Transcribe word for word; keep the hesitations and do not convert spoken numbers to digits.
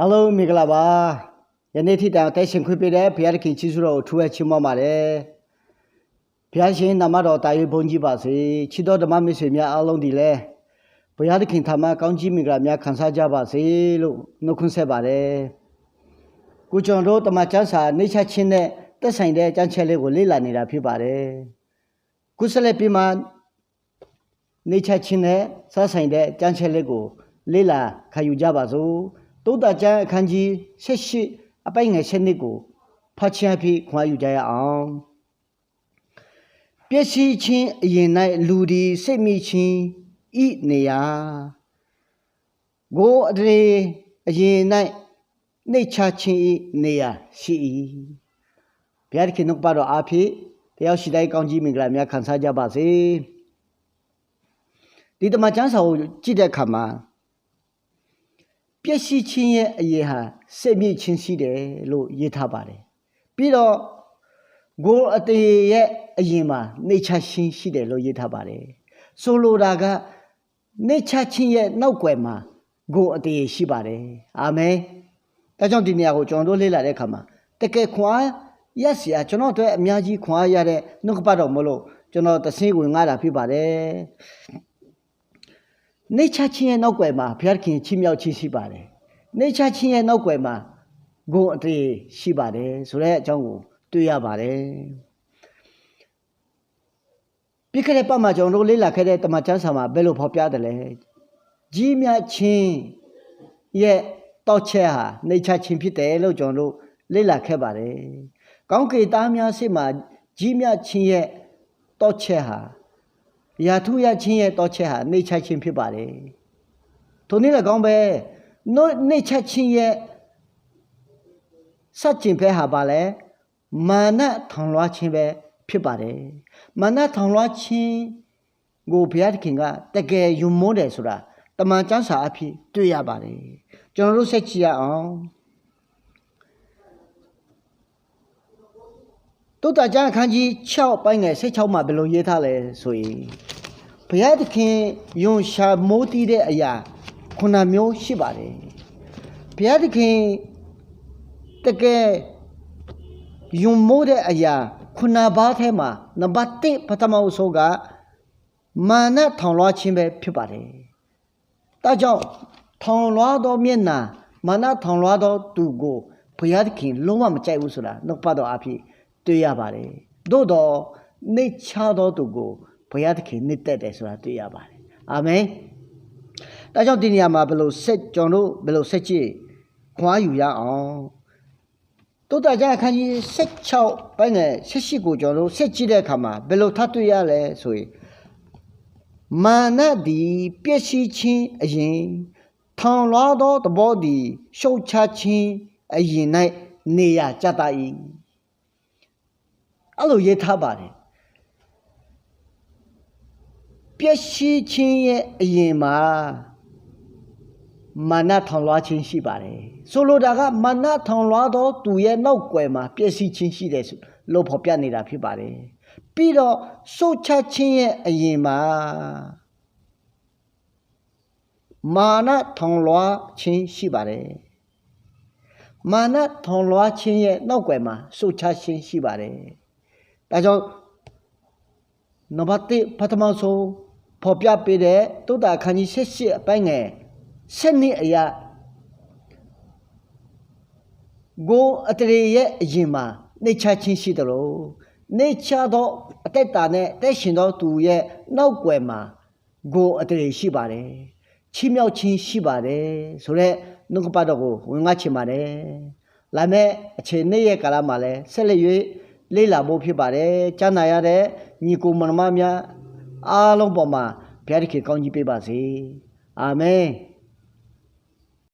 အားလုံးမင်္ဂလာပါ။ ယနေ့ထီးတန်အသဲရှင်ခွင့်ပေးတဲ့ ဘုရားသခင်ကြီး ကျေးဇူးတော်ကို အထူးပဲချီးမွမ်းပါတယ်။ ဘုရားရှင် နာမတော်သာ ဘုန်းကြီးပါစေ။ ချစ်တော်ဓမ္မမိတ်ဆွေများအားလုံးသည်လည်း ဘုရားသခင်ထံမှ ကောင်းကြီးမင်္ဂလာများ ခံစားကြပါစေလို့ နှုတ်ခွန်းဆက်ပါတယ်။ အခုကျွန်တော်တို့ တမန်ကျမ်းစာ နှိမ့်ချခြင်းနဲ့ သက်ဆိုင်တဲ့ ကျမ်းချက်လေးကို လေ့လာနေတာ ဖြစ်ပါတယ်။ အခုဆက်လက်ပြီးမှ နှိမ့်ချခြင်းနဲ့ သက်ဆိုင်တဲ့ ကျမ်းချက်လေးကို လေ့လာခံယူကြပါစို့။ သုတ်တန်ကျမ်း အခန်းကြီး ဆယ့်ရှစ် အပိုဒ်ငယ် ဆယ့်နှစ်ကို ဖတ်ခြင်းအားဖြင့် ခွန်အားယူကြရအောင်။ ပျက်စီးခြင်းအရင်၌ လူသည် စက်မြင့်ခြင်း၏ နေရာ၊ ကိုယ်အသရေအရင်၌ နှိမ့်ချခြင်း၏ နေရာရှိ၏။ ဘုရားသခင် နှုတ်ကပတ်တော်အားဖြင့် တယောက်ရှိတိုင်း ကောင်းကြီးမင်္ဂလာများ ခံစားကြပါစေ။ ဒီတမန်ကျမ်းစာကို ကြည့်တဲ့အခါမှာ ပျက်စီးခြင်းရဲ့အရင်ဟာ စက်မြင့်ခြင်းရှိတယ်လို့ ရေးထားပါတယ်။ ပြီးတော့ ကိုယ်အသရေရဲ့အရင်မှာ နှိမ့်ချခြင်းရှိတယ်လို့ ရေးထားပါတယ်။ ဆိုလိုတာက နှိမ့်ချခြင်းရဲ့နောက်ကွယ်မှာ ကိုယ်အသရေရှိပါတယ်။ အာမင်။ ဒါကြောင့် ဒီနေရာကို ကျွန်တော်တို့ လေ့လာတဲ့အခါမှာ တကယ်ခွန်အားရစရာ၊ ကျွန်တော့်အတွက် အများကြီးခွန်အားရတဲ့ နှုတ်ကပတ်တော်မို့လို့ ကျွန်တော် တဆင့်ဝင်ငှားတာ ဖြစ်ပါတယ်။ နှိမ့်ချခြင်းရဲ့နောက်ကွယ်မှာ ဘုရားသခင် ချီးမြှောက်ခြင်းရှိပါတယ်။ နှိမ့်ချခြင်းရဲ့နောက်ကွယ်မှာ ကိုယ်အသရေရှိပါတယ်ဆိုတဲ့အကြောင်းကို တွေ့ရပါတယ်။ ပြီးခဲ့တဲ့အပတ်မှာ ကျွန်တော်တို့ လေ့လာခဲ့တဲ့ တမန်ကျမ်းစာမှာ ဘယ်လိုဖော်ပြသလဲ။ ကြီးမြတ်ခြင်းရဲ့သော့ချက်ဟာ နှိမ့်ချခြင်းဖြစ်တယ်လို့ ကျွန်တော်တို့ လေ့လာခဲ့ပါတယ်။ ကောင်းကင်သားများရှေ့မှာ ကြီးမြတ်ခြင်းရဲ့သော့ချက်ဟာ ရာထူးရခြင်းရဲ့သော့ချက်ဟာ နှိမ့်ချခြင်းဖြစ်ပါတယ်။ ထိုနည်းလည်းကောင်းပဲ၊ နှိမ့်ချခြင်းရဲ့ ဆန့်ကျင်ဘက်ဟာဘာလဲ။ မာနထောင်လွှားခြင်းပဲ ဖြစ်ပါတယ်။ မာနထောင်လွှားခြင်းကို ဘုရားသခင်က တကယ်ယုံမိုန်းတယ်ဆိုတာ တမန်ကျမ်းစာအားဖြင့် တွေ့ရပါတယ်။ ကျွန်တော်တို့ ဆက်ကြည့်ရအောင်။ သုတ်တန်ကျမ်း အခန်းကြီး ခြောက်ပိုင်းငယ် ဆယ့်ခြောက်မှာ ဘယ်လိုရေးထားလဲဆိုရင် ဘုရားသခင် ယုံရှာမိုးသီးတဲ့အရာ ခုနစ်မျိုးရှိပါတယ်။ ဘုရားသခင် တကယ်ယုံမိုန်းတဲ့အရာ ခုနစ်ပါးထဲမှာ နံပါတ်တစ် ပထမဆုံးက မာနထောင်လွှားခြင်းပဲ ဖြစ်ပါတယ်။ ဒါကြောင့် ထောင်လွှားသောမျက်နှာ၊ မာနထောင်လွှားသောသူကို ဘုရားသခင် လုံးဝမကြိုက်ဘူးဆိုတာ နှုတ်ကပတ်တော်အားဖြင့် တွေ့ရပါတယ်။ သို့သော် နှိမ့်ချသောသူကို ဘုရားသခင် နှစ်သက်တယ်ဆိုတာ တွေ့ရပါတယ်။ အာမင်။ ဒါကြောင့် ဒီနေရာမှာ ဘယ်လိုဆက်၊ ကျွန်တော်တို့ ဘယ်လိုဆက်ကြည့်၊ ခွန်အားယူရအောင်။ သုတ်တန်ကျမ်း အခန်းကြီး ဆယ့်ခြောက်ပိုင်းငယ် ဆယ့်ရှစ်ကို ကျွန်တော်တို့ ဆက်ကြည့်တဲ့အခါမှာ ဘယ်လိုထပ်တွေ့ရလဲဆိုရင် မာနသည် ပျက်စီးခြင်းအရင်၊ ထောင်လွှားသောသဘောသည် ရှုတ်ချခြင်းအရင်၌ နေရာကျသး၏။ အဲ့လိုရေးထားပါတယ်။ ပျက်စီးခြင်းရဲ့အရင်မှာ မာနထောင်လွှားခြင်းရှိပါတယ်။ ဆိုလိုတာက မာနထောင်လွှားသောသူရဲ့နောက်ကွယ်မှာ ပျက်စီးခြင်းရှိတယ်လို့ ဖော်ပြနေတာဖြစ်ပါတယ်။ ပြီးတော့ ရှုတ်ချခြင်းရဲ့အရင်မှာ မာနထောင်လွှားခြင်းရှိပါတယ်။ မာနထောင်လွှားခြင်းရဲ့နောက်ကွယ်မှာ ရှုတ်ချခြင်းရှိပါတယ်။ ဒါကြောင့် နံပါတ်တစ် ပထမဆုံး ဖော်ပြပေးတဲ့ သုတ်တန်အခန်းကြီး ဆယ့်ရှစ် အပိုင်းငယ် ဆယ့်နှစ်အရ ကိုယ်အသရေရဲ့အရင်မှာ နှိမ့်ချခြင်းရှိသလို နှိမ့်ချသောအသက်တာနဲ့ အသက်ရှင်သောသူရဲ့နောက်ကွယ်မှာ ကိုယ်အသရေရှိပါတယ်။ ချီးမြှောက်ခြင်းရှိပါတယ်ဆိုတဲ့ နှုတ်ကပတ်တော်ကို ဝင်ငှားချင်ပါတယ်။ လာမယ့်အချိန် နေ့ရက်ကာလမှာလည်း ဆက်လက်၍ လေ့လာဖို့ဖြစ်ပါတယ်။ ကြားနာရတဲ့ ညီအစ်ကိုမောင်နှမများ အားလုံးပေါ်မှာ ဘုရားသခင် ကောင်းကြီးပေးပါစေ။ အာမင်။